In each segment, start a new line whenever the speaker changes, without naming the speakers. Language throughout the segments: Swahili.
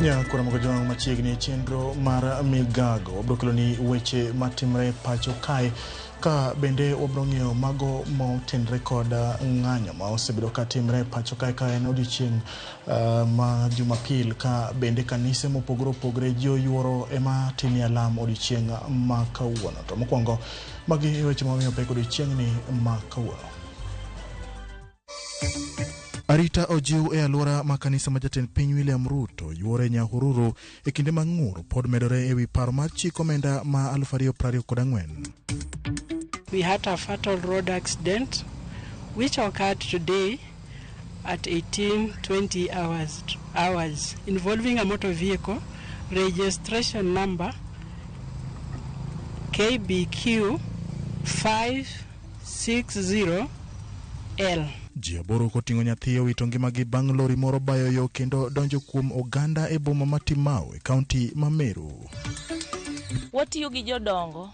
Nyakora Mogojwang' machiegni chenro mar migago wabiro keloni weche matimre pacho kae ka bende wabiro ng'iyo mago motenre kod ng'anyo ma osebedo ka timre pacho kae ka en odiochieng' ma Jumapil ka bende kanise mopogore opogore ji oyuoro ema timie alam odiochieng' ma kawuono. To mokwongo magi e weche mawamiyo pek odiochieng'ni ma kawuono. Arita ojiw e alwora ma kanisa ma jatend piny William Ruto yuore Nyahururu e kinde ma ng'ur pod medore ewi paro mar chik omenda ma 2024.
We had a fatal road accident which occurred today at 18:20 hours involving a motor vehicle registration number KBQ 560L.
Ji aboro koting'o nyathi owito ngimagi bang' lori moro bayo yo kendo donjo kuom oganda e boma ma Timau e kaunti ma Meru.
Watiyo gi jodongo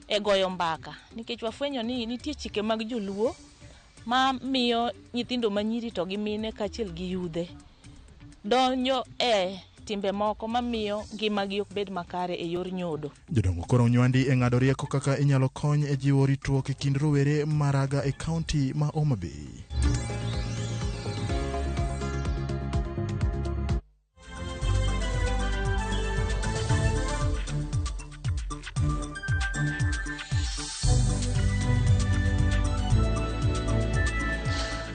e goyo mbaka nikech wafwenyo ni nitie chike mag joluo ma miyo nyithindo manyiri to gi mine kaachiel gi yudhe donjo e timbe moko mamiyo ngimagi ok bed makare e yor nyodo.
Jodongo koro onywandi e ng'ado rieko kaka inyalo kony e jiwo ritruok e kind rowere maraga e kaunti ma Homa Bay.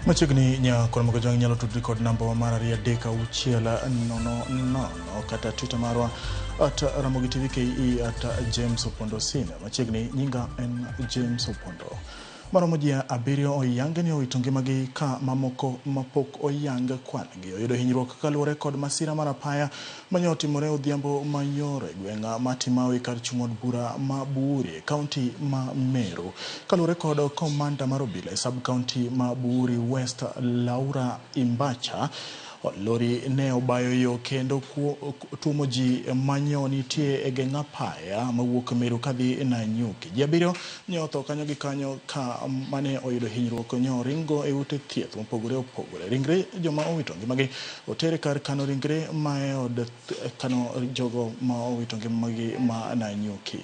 Machiegni nyakora Mogojwang' nyalo tudri kod namba mar 23600 kata Twitter marwa at Ramogi TV KE at James Opondo Senior. Machiegni nyinga en James Opondo. Maromo ji abiriyo oyang ni owito ngimagi ka mamoko mapok oyang kwan-gi oyudo hinyruok kaluwore kod masira mar apaya mane otimore odhiambo manyoro e gweng' ma Timau e kar chung' od bura ma Buuri e kaunti ma Meru. Kaluwore kod komanda mar obila e sub kaunti ma Buuri West Laura Imbacha, lori ne obayo yo kendo tuomo ji manyo nitie e geng' apaya mawuok Meru kadhi Nanyuki. Ji abiriyo ne otho kanyo gi kanyo ka mane oyudo hinyruok ne oringo e ute thieth mopogore opogore. Ringre joma owito ngimagi oter kar kano ringre ma e od kano jogo ma owito ngimagi ma Nanyuki.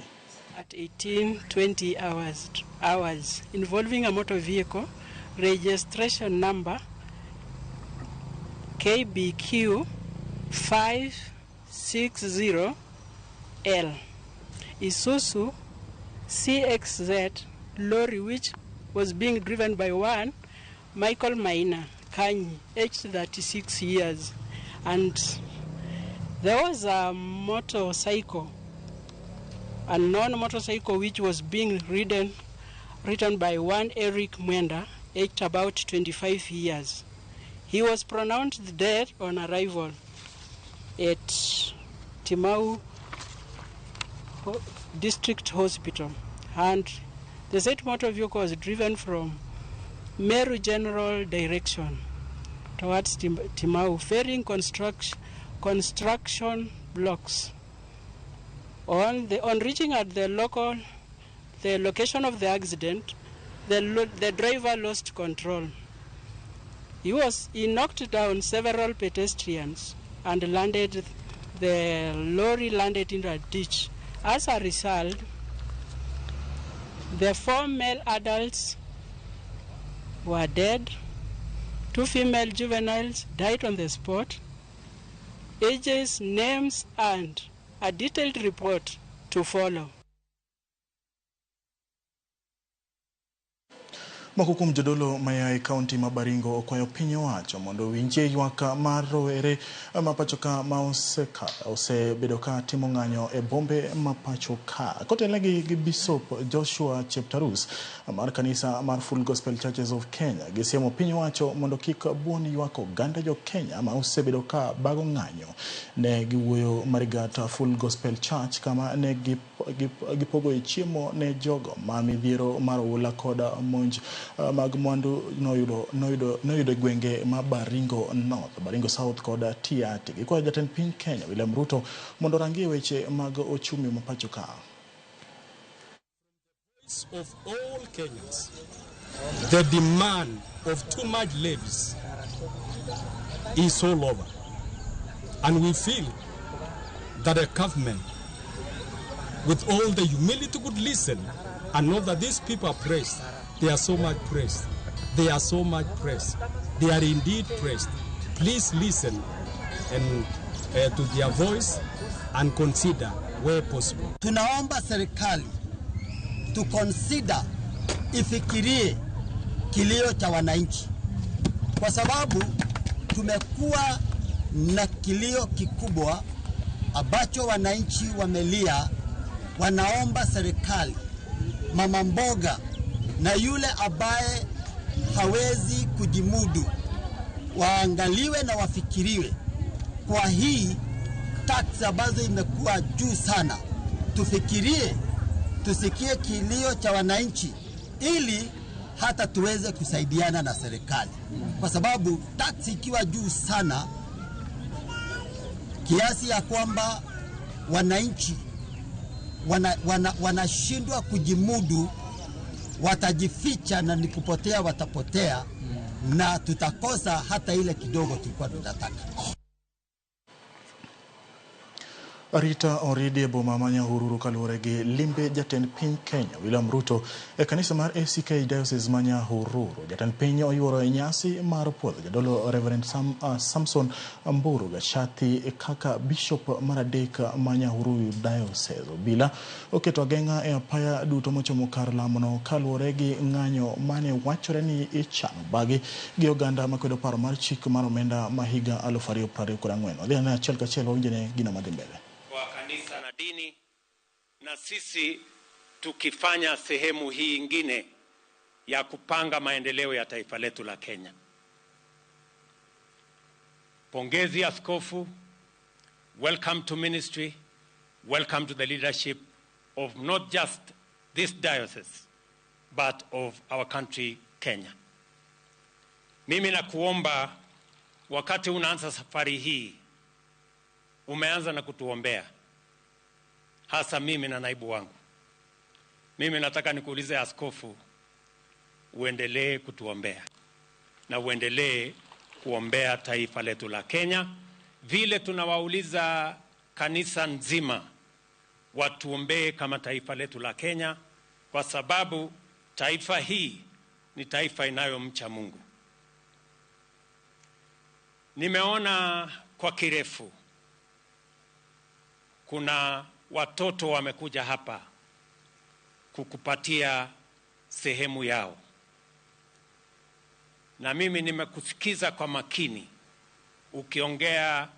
At 18:20 hours involving a motor vehicle registration number KBQ 560L Isuzu CXZ lorry which was being driven by one Michael Maina Kanyi, aged 36 years, and there was a motorcycle, a non-motorcycle which was being ridden by one Eric Mwenda, aged about 25 years. He was pronounced dead on arrival at Timau District Hospital, and the said motor vehicle was driven from Meru General direction towards Timau, ferrying construction blocks. On reaching at the location of the accident, the driver lost control. He knocked down several pedestrians and the lorry landed in a ditch. As a result, the 4 male adults were dead, 2 female juveniles died on the spot. Ages, names, and a detailed report to follow.
Moko kuom jodolo maya e kaunti ma Baringo okwayo piny owacho mondo owinjie ywak mar rowere ma pacho ka ma osebedo ka timo ng'anyo e bombe ma pacho ka. Kotelnegi gi Bishop Joshua Cheptarus mar kanisa mar Full Gospel Churches of Kenya, gisiemo piny owacho mondo kik buon ywak oganda jo Kenya ma osebedo ka bago ng'anyo. Ne giwuoyo Marigat Full Gospel Church kama ne gipogo e chiemo ne jogo ma midhiero mar oula kod monj mag mwandu noyudo gwenge ma Baringo North, Baringo South kod Tiaty. Gikwayo jatend piny Kenya William Ruto mondo orangie weche mag ochumi ma pacho ka.
Of all Kenyans, the demand of too much levies is all over. And we feel that the government, with all the humility, could listen and know that these people are pressed. They are so much pressed. They are so much pressed. They are indeed pressed. Please listen and to their voice and consider where possible.
Tunaomba serikali to consider, ifikirie kilio cha wananchi, kwa sababu tumekuwa na kilio kikubwa ambacho wananchi wamelia, wanaomba serikali, mama mboga na yule ambaye hawezi kujimudu waangaliwe na wafikiriwe kwa hii tax ambazo imekuwa juu sana. Tufikirie, tusikie kilio cha wananchi ili hata tuweze kusaidiana na serikali, kwa sababu tax ikiwa juu sana kiasi ya kwamba wananchi wanashindwa kujimudu, watajificha na ni kupotea watapotea, na tutakosa hata ile kidogo tulikuwa tunataka.
Arita oridi e boma ma Nyahururu kaluwore gi limbe jatend piny Kenya William Ruto e kanisa mar ACK Diocese ma Nyahururu. Jatend piny oyuoro e nyasi mar puodho jadolo Reverend Samson Mburu Gachathi kaka bishop mar adek ma Nyahururu Diocese. Obila oketo ageng'a e apaya duto mochomo kar lamono kaluwore gi ng'anyo mane wachore ni ichano bagi gi oganda makwedo paro mar chik mar omenda ma higa 2024. Wadhi ane achiel kachiel wawinjne gino madhi mbele.
Kanisa na dini, na sisi tukifanya sehemu hii ingine ya kupanga maendeleo ya taifa letu la Kenya. Pongezi askofu, welcome to ministry, welcome to the leadership of not just this diocese but of our country Kenya. Mimi nakuomba wakati unaanza safari hii, umeanza na kutuombea, hasa mimi na naibu wangu. Mimi nataka nikuulize askofu, uendelee kutuombea na uendelee kuombea taifa letu la Kenya, vile tunawauliza kanisa nzima watuombee kama taifa letu la Kenya, kwa sababu taifa hii ni taifa inayomcha Mungu. Nimeona kwa kirefu kuna watoto wamekuja hapa kukupatia sehemu yao. Na mimi nimekusikiza kwa makini ukiongea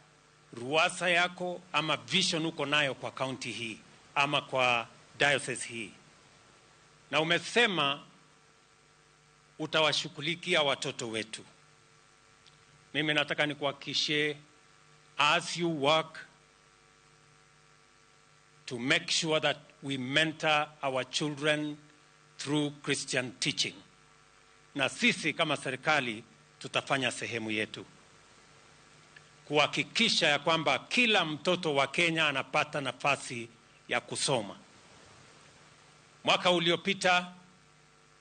ruasa yako ama vision uko nayo kwa county hii ama kwa diocese hii. Na umesema utawashughulikia watoto wetu. Mimi nataka nikuhakikishie, as you work to make sure that we mentor our children through Christian teaching. Na sisi kama serikali tutafanya sehemu yetu kuhakikisha ya kwamba kila mtoto wa Kenya anapata nafasi ya kusoma. Mwaka uliopita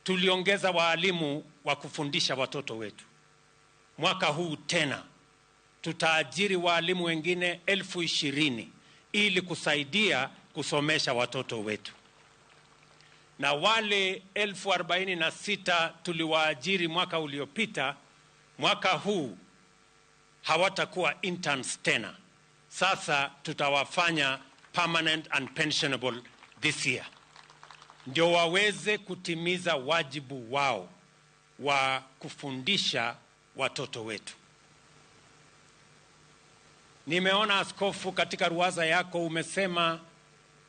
tuliongeza waalimu wa kufundisha watoto wetu. Mwaka huu tena tutaajiri waalimu wengine 20,000 ili kusaidia kusomesha watoto wetu. Na wale 46,000 tuliwaajiri mwaka uliopita, mwaka huu hawatakuwa interns tena. Sasa tutawafanya permanent and pensionable this year, ndio waweze kutimiza wajibu wao wa kufundisha watoto wetu. Nimeona askofu, katika ruwaza yako umesema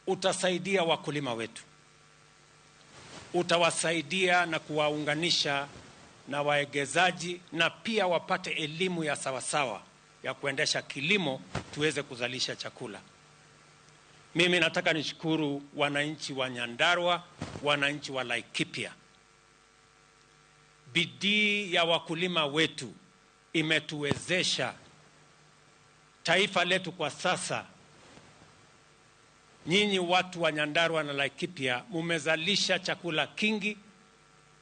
utasaidia wakulima wetu. Utawasaidia na kuwaunganisha na waegezaji na pia wapate elimu ya sawasawa ya kuendesha kilimo tuweze kuzalisha chakula. Mimi nataka nishukuru wananchi wa Nyandarua, wananchi wa Laikipia. Bidii ya wakulima wetu imetuwezesha taifa letu kwa sasa. Nyinyi watu wa Nyandarua na Laikipia mumezalisha chakula kingi,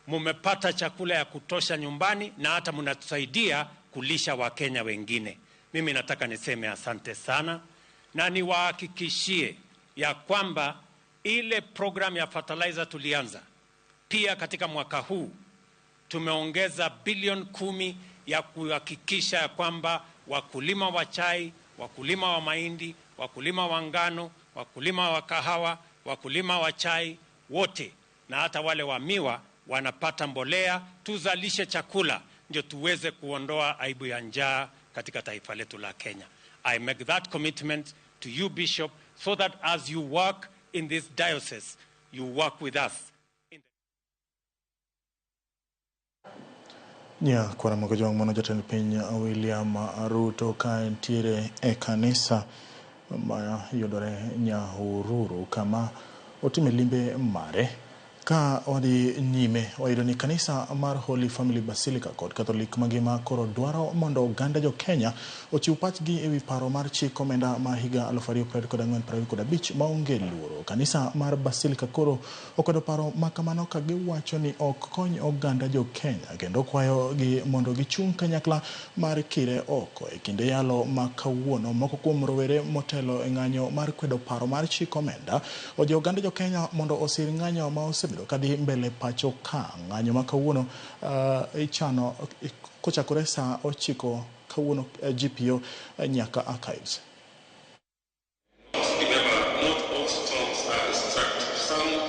mumepata chakula ya kutosha nyumbani na hata mnatusaidia kulisha Wakenya wengine. Mimi nataka niseme asante sana na niwahakikishie ya kwamba ile program ya fertilizer tulianza pia katika mwaka huu tumeongeza bilioni 10 ya kuhakikisha ya kwamba wakulima wa chai, wakulima wa mahindi, wakulima wa ngano, wakulima wa kahawa, wakulima wa chai wote na hata wale wa miwa wanapata mbolea, tuzalishe chakula ndio tuweze kuondoa aibu ya njaa katika taifa letu la Kenya. I make that commitment to you, Bishop, so that as you work in this diocese, you work with us.
Nyakwara Mogajwang' mano jatend piny William Ruto ka entiere e kanisa ma yudore Nyahururu kama otime limbe mare. Ka wadhi nyime wayudo ni kanisa mar Holy Family Basilica kod Catholic mangima koro dwaro mondo oganda jo Kenya ochiw pachgi ewi paro mar chik omenda ma higa 2024-2025 maonge luoro. Kanisa mar Basilica koro okwedo paro ma kamano ka giwacho ni ok kony oganda jo Kenya kendo kwayo gi mondo gichung' kanyakla mar kire oko. E kinde yalo ma kawuono, moko kuom rowere motelo e ng'anyo mar kwedo paro mar chik omenda ojiwo oganda jo Kenya mondo osir ng'anyo ma osebedo kadhi mbele pacho ka. Ng'anyo ma kawuono ichano kochakore saa 9 kawuono GPO nyaka Archives.
Remember, not all storms are destructive. Some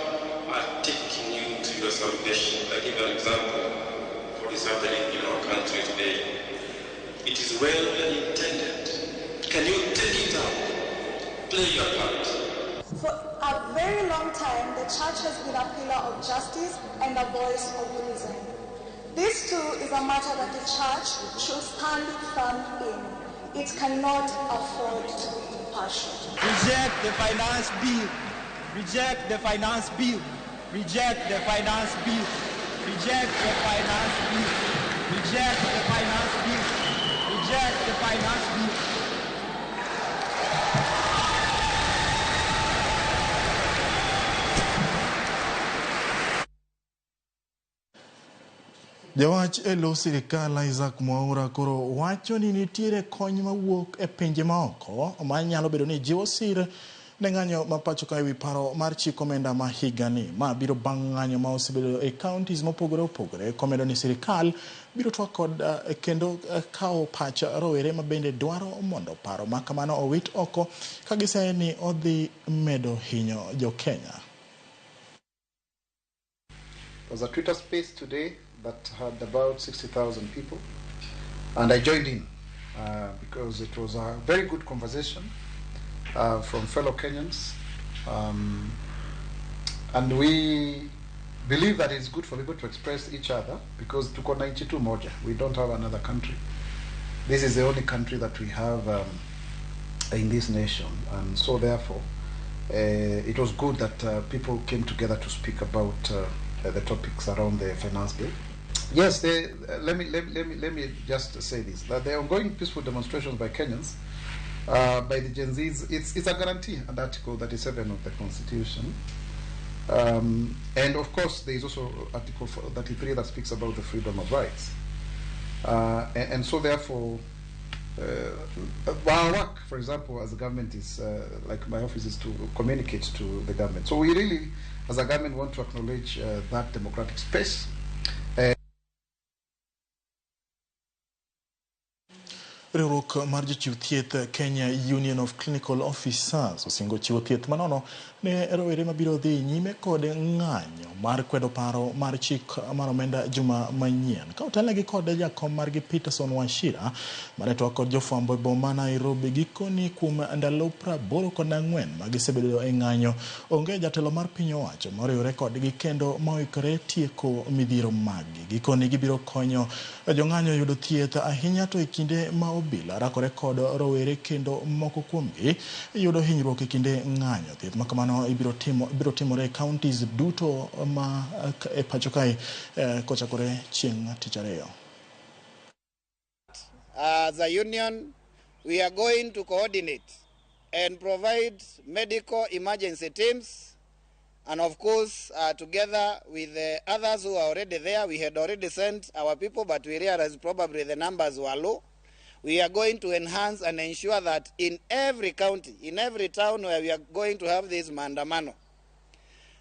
are taking you to your salvation. I give an example of what is happening in our country today. It is well intended. Can you take it up? Play your part.
For a very long time, the church has been a pillar of justice and a voice of reason. This too is a matter that the church should stand firm in. It cannot afford to be impartial.
Reject the finance bill. Reject the finance bill. Reject the finance bill. Reject the finance bill. Reject the finance bill. Reject the finance bill.
Jawach e lo sirikal Isaac Mwaura koro wacho ni nitiere kony mawuok e pinje maoko manyalo bedo ni jiwo sir ne ng'anyo ma pacho ka ewi paro mar chik omenda ma higani. Ma biro bang' ng'anyo ma osebedo e counties mopogore opogore, komedo ni sirikal biro twak kod kendo kawo pach rowere ma bende dwaro mondo paro ma kamano owit oko ka gisaye ni odhi medo hinyo jo Kenya.
There was a Twitter space today that had about 60,000 people, and I joined in because it was a very good conversation from fellow Kenyans, and we believe that it's good for people to express each other because tuko na nchi tu moja. We don't have another country. This is the only country that we have in this nation, and so therefore it was good that people came together to speak about the topics around the finance bill. Yes, let me just say this, that the ongoing peaceful demonstrations by Kenyans, by the Gen Zs, it's a guarantee under Article 37 of the Constitution. And of course, there is also Article 33 that speaks about the freedom of rights. And so therefore, our work, for example, as a government is, like my office is to communicate to the government. So we really, as a government, want to acknowledge that democratic space.
Riwruok mar jochiw thieth Kenya Union of Clinical Officers osingo chiwo thieth manono ne rowere mabiro dhi nyime kod ng'anyo mar kwedo paro mar chik mar omenda juma manyien. Ka otelnegi kod jakom margi Peterson Wachira mane twak kod jofwambo e boma Nairobi gikoni kuom ndalo 84 ma gisebedo e ng'anyo, onge jatelo mar piny owacho moriwore kodgi kendo maoikore tieko midhiero maggi. Gikoni gibiro konyo jong'anyo yudo thieth ahinya to e kinde ma obila rakore kod rowere kendo moko kuomgi yudo hinyruok e kinde ng'anyo. Thieth ma kamano ibiro timore e counties duto ma e pacho kae kochakore chieng' tich ariyo.
As a union, we are going to coordinate and provide medical emergency teams, and of course, together with the others who are already there. We had already sent our people, but we realized probably the numbers were low. We are going to enhance and ensure that in every county, in every town where we are going to have this maandamano,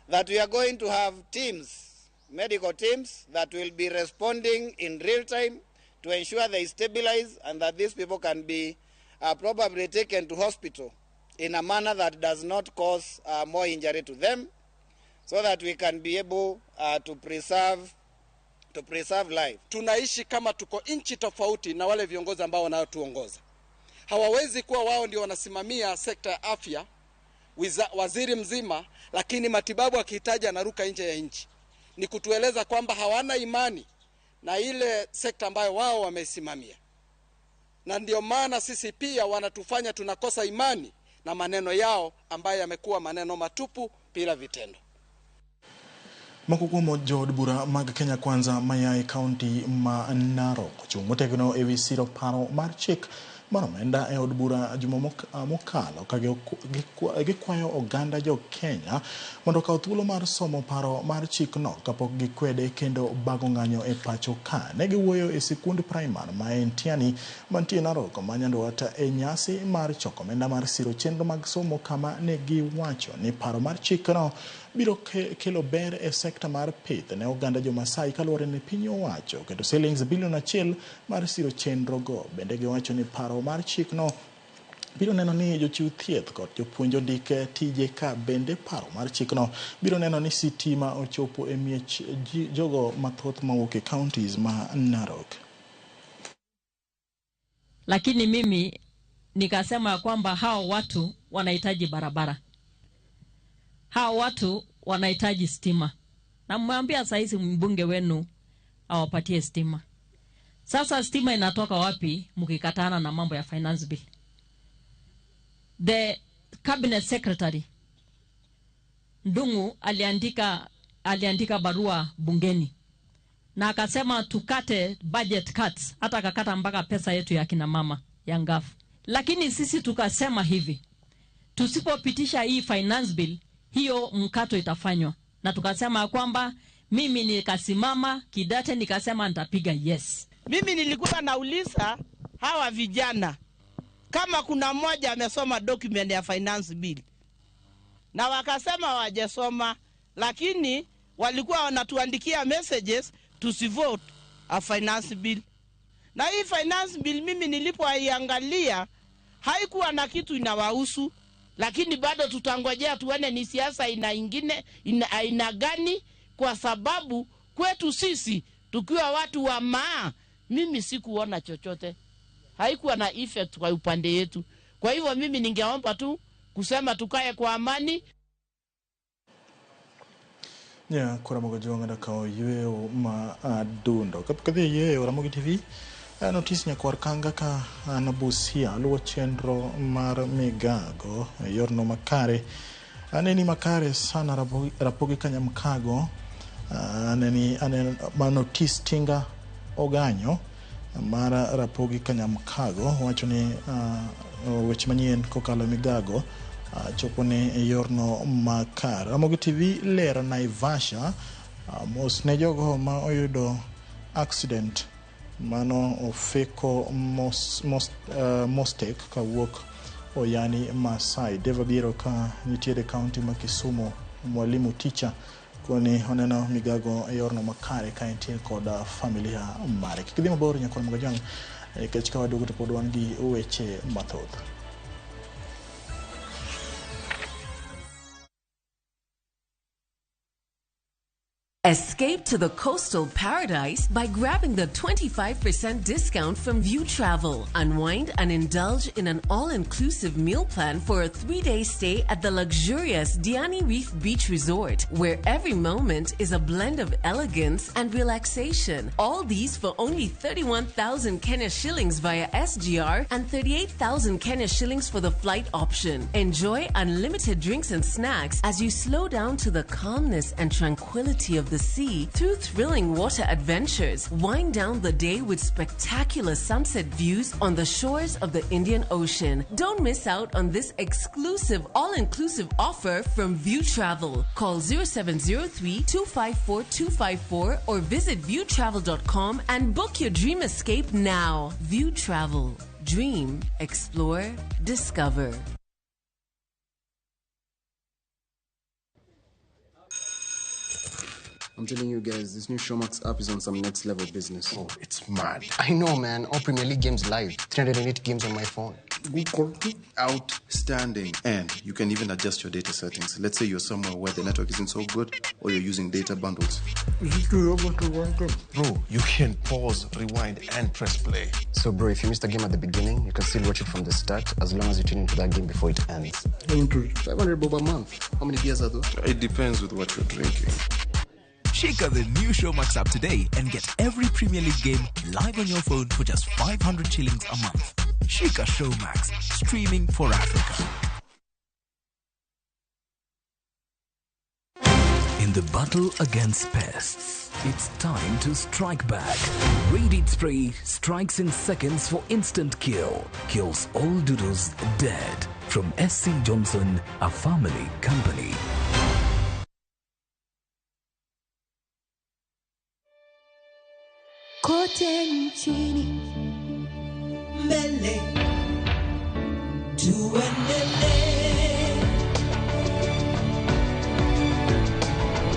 that we are going to have teams, medical teams, that will be responding in real time to ensure they stabilize and that these people can be probably taken to hospital in a manner that does not cause more injury to them, so that we can be able to preserve life.
Tunaishi kama tuko nchi tofauti na wale viongozi ambao wanaotuongoza. Hawawezi kuwa wao ndio wanasimamia sekta ya afya, waziri mzima, lakini matibabu akihitaji anaruka nje ya nchi. Ni kutueleza kwamba hawana imani na ile sekta ambayo wao wamesimamia. Na ndio maana sisi pia wanatufanya tunakosa imani na maneno yao ambayo yamekuwa maneno matupu bila vitendo.
Moko kuom jood bura mag Kenya Kwanza maya e kaunti ma Narok ochung' motegno ewi siro paro mar chik mar omenda e od bura juma mokalo ka gikwayo oganda jo Kenya mondo okaw thuolo mar somo paro mar chikno kapok gikwede kendo bago ng'anyo e pacho ka. Ne giwuoyo e sikund primar ma en Tiani mantie Narok ma Nyandwat e nyasi mar choko omenda mar siro chenro mag somo kama ne giwacho ni paro mar chikno biro kelo ber e sekta mar pith ne oganda jo-Masai kaluwore ni piny owacho keto silings bilion 1 mar siro chenrogo. Bende giwacho ni paro mar chikno biro neno ni jochiw thieth kod jopuonj ondik tije ka bende paro mar chikno biro neno ni sitima ochopo e miech jogo mathoth mawuok e counties ma Narok.
Lakini mimi nikasema kwamba hao watu wanahitaji barabara, hao watu wanahitaji stima, na mwambia saizi mbunge wenu awapatie stima. Sasa stima inatoka wapi mkikatana na mambo ya finance bill? The cabinet secretary Ndungu aliandika barua bungeni na akasema tukate budget cuts, hata akakata mpaka pesa yetu ya kina mama ya ngafu. Lakini sisi tukasema hivi, tusipopitisha hii finance bill, hiyo mkato itafanywa. Na tukasema kwamba mimi nikasimama kidate nikasema nitapiga yes.
Mimi nilikuwa nauliza hawa vijana kama kuna mmoja amesoma document ya finance bill, na wakasema hawajasoma, lakini walikuwa wanatuandikia messages tusivote a finance bill. Na hii finance bill mimi nilipoiangalia haikuwa na kitu inawahusu, lakini bado tutangojea tuone ni siasa ina ingine ina aina gani, kwa sababu kwetu sisi tukiwa watu wa maa, mimi sikuona chochote, haikuwa na effect kwa upande yetu. Kwa hivyo mimi ningeomba tu kusema tukae kwa amani.
Nya kora mogo jonga ka oyweyo ma adundo. Kapok adhi e yweyo Ramogi TV, notis nyakwar kanga ka an Busia luwo chenro mar migago e yorno makare. Aneni makare sana Rapogi Kanyamkago, aneni ma notis Tinga Oganyo mar Rapogi Kanyamkago wacho ni weche manyien kokalo migago chopo ne e yorno makare. Ramogi TV ler Naivasha mos ne jogo ma oyudo accident mano ofeko mostek kawuok Oyani Masai. Deva biro ka nitiere county ma Kisumu, mwalimu teacher koni oneno migago e yorno makare ka entie kod familia mare. Kik idhi mabor nyakwar Mogajwang', nikech ka waduogo to pod wan gi weche mathoth.
Escape to the coastal paradise by grabbing the 25% discount from View Travel. Unwind and indulge in an all-inclusive meal plan for a 3-day stay at the luxurious Diani Reef Beach Resort, where every moment is a blend of elegance and relaxation. All these for only 31,000 Kenya shillings via SGR and 38,000 Kenya shillings for the flight option. Enjoy unlimited drinks and snacks as you slow down to the calmness and tranquility of the the sea through thrilling water adventures. Wind down the day with spectacular sunset views on the shores of the Indian Ocean. Don't miss out on this exclusive all-inclusive offer from View Travel. Call 0703 254 254 or visit viewtravel.com and book your dream escape now. View Travel. Dream, explore, discover.
I'm telling you guys, this new Showmax app is on some next level business.
Oh, it's mad.
I know, man. All Premier League games live. 308 games on my phone.
Outstanding. And you can even adjust your data settings. Let's say you're somewhere where the network isn't so good or you're using data bundles.
Bro, you can pause, rewind, and press play.
So, bro, if you missed a game at the beginning, you can still watch it from the start as long as you tune into that game before it ends. 500 bob a month. How many beers are those?
It depends with what you're drinking.
Check out the new Showmax app today and get every Premier League game live on your phone for just 500 shillings a month. Shika Showmax, streaming for Africa. In the battle against pests, it's time to strike back. Raid Spray strikes in seconds for instant kill. Kills all doodles dead. From SC Johnson, a family company.
Kote nchini mbele tuendele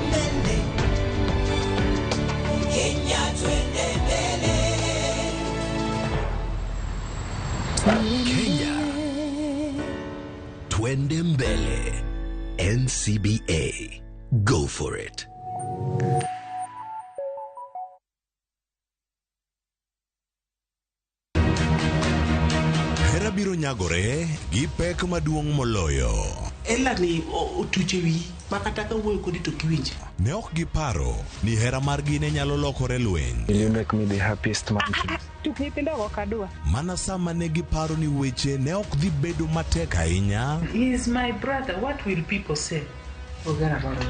mbele Kenya tuende mbele.
Kenya twende mbele. NCBA, go for it.
Hera biro nyagore gi pek maduong' moloyo.
Ela ni otuche wi makata ka wuoyo kodi to kiwinj.
Ne ok giparo ni hera margi ne nyalo lokore lweny.
Will you make me the happiest man?
Tuk nyithindo ok adwa.
Mana sama ne giparo ni weche ne ok dhi bedo matek ahinya.
He is my brother. What will people say? Forget about it.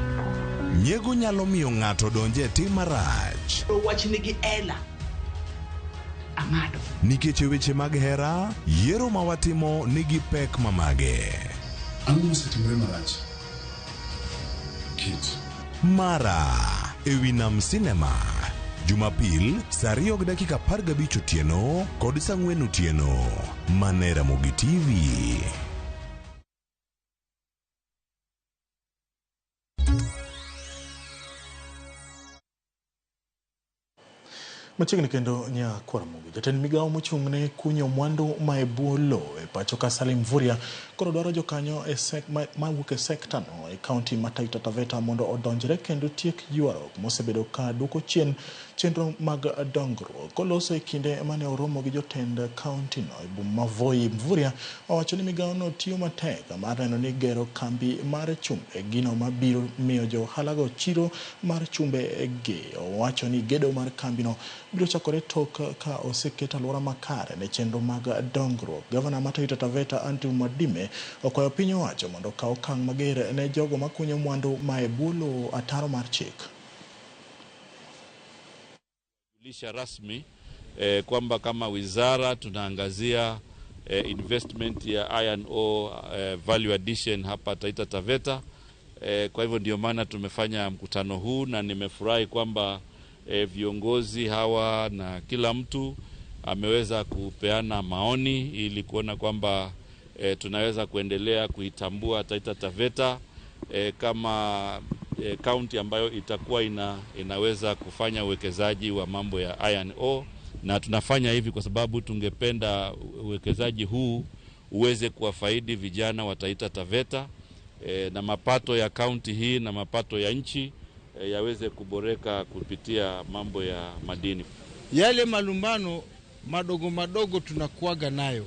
Nyiego nyalo miyo ng'ato donje e tim marach.
Wachnigi Ela. Ang'ado.
Nikech weche mag hera, yiero ma watimo nigi pek mamage.
Ang'o mosetimore marach? Kit.
Mara ewi Nam Cinema. Jumapil saa 2:15 otieno kod saa 4 otieno. Mana e Ramogi TV.
Machiegni kendo nyakwar Ramogi, jatend migawo mochung' ne kunyo mwandu ma e bwo lowo e pacho ka Salim Mvurya koro dwaro jokanyo e mawuok e sekta no e kaunti ma Taita Taveta mondo odonjre kendo tiek ywaruok mosebedo ka duoko chien chenro mag dongruok. Koloso e kinde mane oromo gi jotend kaunti no e boma ma Voi, Mvurya owacho ni migawo no tiyo matek mar neno ni gero kambi mar chumbe gino mabiro miyo jo ohalago chiro mar chumbe gi. Owacho ni gedo mar kambino biro chakore tok ka oseket alwora makare ne chenro mag dongruok. Gavana ma Taita Taveta Andrew Mwadime okwayo piny owacho mondo okaw okang' mager ne jogo makunyo mwandu ma e bwo lowo ataro mar chik.
Julisha rasmi kwamba kama wizara tunaangazia investment ya iron ore value addition hapa Taita Taveta. Kwa hivyo ndio maana tumefanya mkutano huu na nimefurahi kwamba viongozi hawa na kila mtu ameweza kupeana maoni ili kuona kwamba tunaweza kuendelea kuitambua Taita Taveta kama county ambayo itakuwa inaweza kufanya uwekezaji wa mambo ya iron ore, na tunafanya hivi kwa sababu tungependa uwekezaji huu uweze kuwafaidi vijana wa Taita Taveta na mapato ya county hii na mapato ya nchi yaweze kuboreka kupitia mambo ya madini.
Yale malumbano madogo madogo tunakuaga nayo,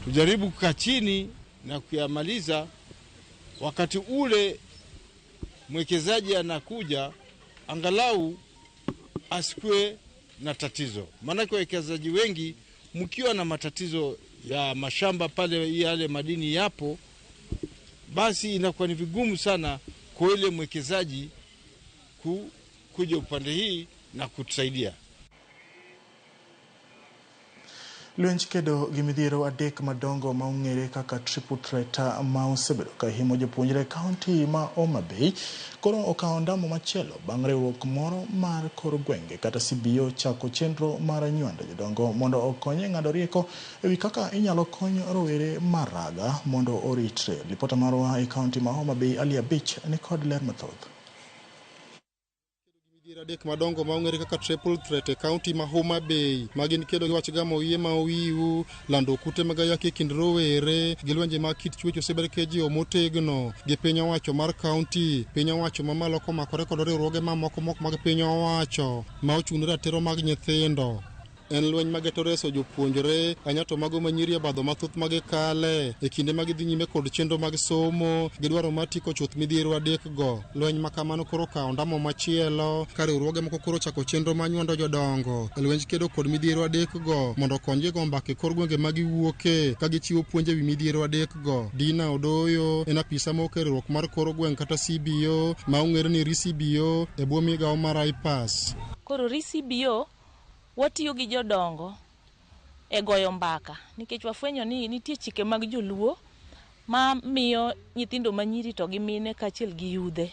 tujaribu kukaa chini na kuyamaliza. Wakati ule mwekezaji anakuja, angalau asikue na tatizo. Maanake wawekezaji wengi mkiwa na matatizo ya mashamba pale yale madini yapo, basi inakuwa ni vigumu sana kwa ile mwekezaji kuja upande hii na kutusaidia.
Lwenj kedo gi midhiero adek madongo ma ong'ere kaka triple threat ma osebedo ka himo jopuonjre e kaunti ma Homa Bay koro okawo ndamo machielo bang' riwruok moro mar kor gwenge kata CBO chako chenro mar nywando jodongo mondo okony e ng'ado rieko ewi kaka inyalo kony rowere maraga mondo oritre. Lipota marwa e kaunti ma Homa Bay Ali Abich ni kod ler mathoth.
Adek madongo ma ong'ere kaka triple threat e kaunti ma Homa Bay ma gin kedo gi wach gamo iye ma owiu, lando kute mag ayaki e kind rowere gi lwenje mag kit chwech osebed ka jiwo motegno gi piny owacho mar kaunti, piny owacho mamalo komakore kod riwruoge mamoko mok mag piny owacho ma ochung' ne ratiro mag nyithindo. En lweny mageto reso jopuonjre ahinya to mago manyiri e obadho mathoth magikale e kinde ma gidhi nyime kod chenro mag somo gi dwaro mar tieko chuth midhiero adek go. Lweny ma kamano koro okawo ndamo machielo ka riwruoge moko koro ochako chenro mar nywando jodongo e lwenj kedo kod midhiero adek go mondo okonygi go mbaka e kor gwenge ma giwuoke ka gichiwo puonj ewi midhiero adek go. Dina Odoyo en apisa ma oke riwruok mar kor gweng' kata CBO ma ong'ere ni RCBO e bwo migawo mar IPAS.
Koro RCBO watiyo gi jodongo e goyo mbaka nikech wafwenyo ni nitie chike mag joluo ma miyo nyithindo manyiri to gi mine kaachiel gi yudhe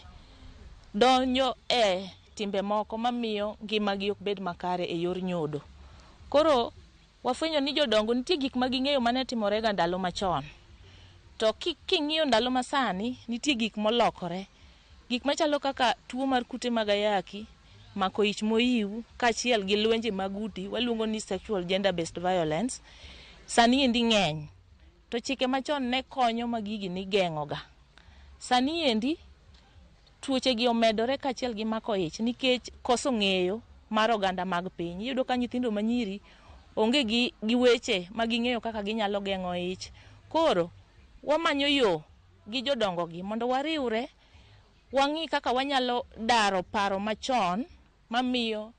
donjo e timbe moko mamiyo ngimagi ok bed makare e yor nyodo. Koro wafwenyo ni jodongo nitie gik ma ging'eyo mane timorega ndalo machon, to king'iyo ndalo masani nitie gik molokore, gik machalo kaka tuo mar kute mag ayaki, mako ich moyiw kaachiel gi lwenje mag udi waluongo ni sexual gender based violence sani endi ng'eny. To chike machon ne konyo ma gigi nigeng'oga. Sani endi tuoche gi omedore kaachiel gi mako ich nikech koso ng'eyo mar oganda mag piny. Iyudo ka nyithindo manyiri onge gi weche ma ging'eyo kaka ginyalo geng'o ich. Koro wamanyo yo gi jodongo gi mondo wariwre wang'i kaka wanyalo daro paro machon mamiyo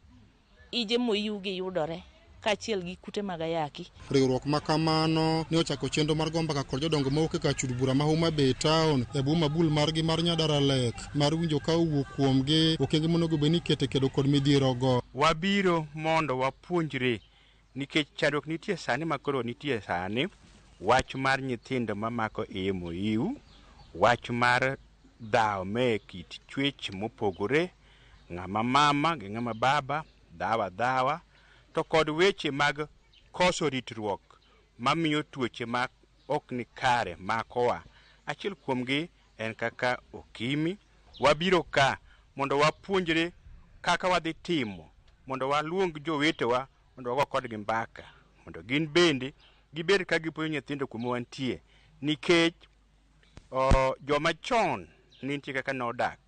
ije moyiw gi yudore kaachiel gi kute mag ayaki.
Riwruok ma kamano ne ochako chenro mar go mbaka kod jodongo mawuok e kar chud bura ma Homa Bay town e bwo mabul margi mar Nyadaralek mar winjo ka owuok kuomgi okenge monego bed ni iketo e kedo kod midhiero go.
Wabiro mondo wapuonjre nikech chandruok nitie sani ma koro nitie sani, wach mar nyithindo mamako iye moyiw, wach mar dhawo me kit chwech mopogore, ng'ama mama gi ng'ama baba dhawa dhawa, to kod weche mag koso ritruok mamiyo tuoche ma ok ni kare makowa. Achiel kuomgi en kaka okimi. Wabiro ka mondo wapuonjre kaka wadhi timo mondo waluong jowetewa mondo wago kodgi mbaka mondo gin bende gibed ka gipuonjo nyithindo kuma wantie, nikech joma chon nitie kaka nodak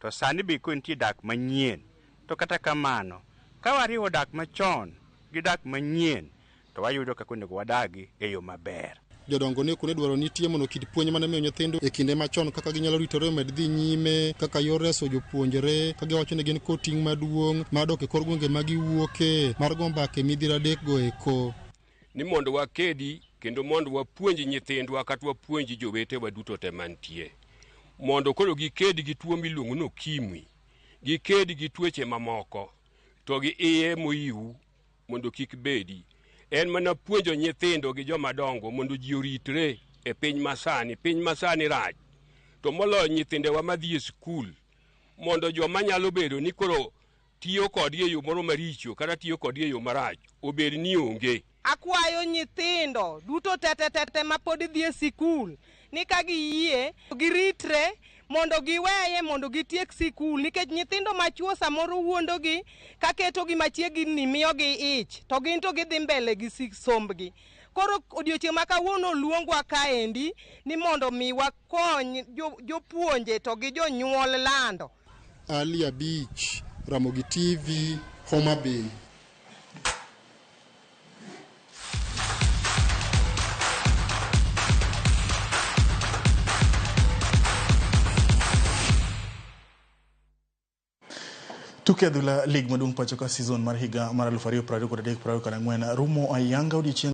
to sani be koro nitie dak manyien. To kata kamano ka wariwo dak machon gi dak manyien to wayudo kaka onego wadagi e yo maber.
Jodongo ne okone dwaro nitie mondo kit puonj mane miyo nyithindo e kinde machon kaka ginyalo ritore omed dhi nyime kaka yor reso jopuonjre ka giwacho ni gin kod ting' maduong' mar dok e kor gwenge ma giwuoke mar go mbaka e midhiero adek go eko.
Ni mondo wakedi kendo mondo wapuonj nyithindwa kata wapuonj jowetewa duto te mantie mondo koro giked gi tuo miluongo ni okimwi, giked gi tuoche mamoko to gi iye moyiw mondo kik bedi. En mana puonjo nyithindo gi joma dongo mondo ji oritre e piny masani. Piny masani rach, to moloyo nyithindewa madhi e skul, mondo joma nyalo bedo ni koro tiyo kodgi e yo moro maricho kata tiyo kodgi e yo marach obed ni onge.
Akwayo nyithindo duto tete mapod dhi e sikul ni ka giyie giritre mondo giweye mondo gitiek sikul, nikech nyithindo machuo samoro wuondogi kaketogi machiegni miyogi ich to gin to gidhi mbele gi sombgi. Koro odiochieng' ma kawuono oluongwa kaendi ni mondo mi wakony jopuonje to gi jonyuol lando.
Ali Abich, Ramogi TV, Homa Bay.
Tuke adhula League maduong' pacho ka season mar higa mar 2023-2024 rumo ayanga odiochieng'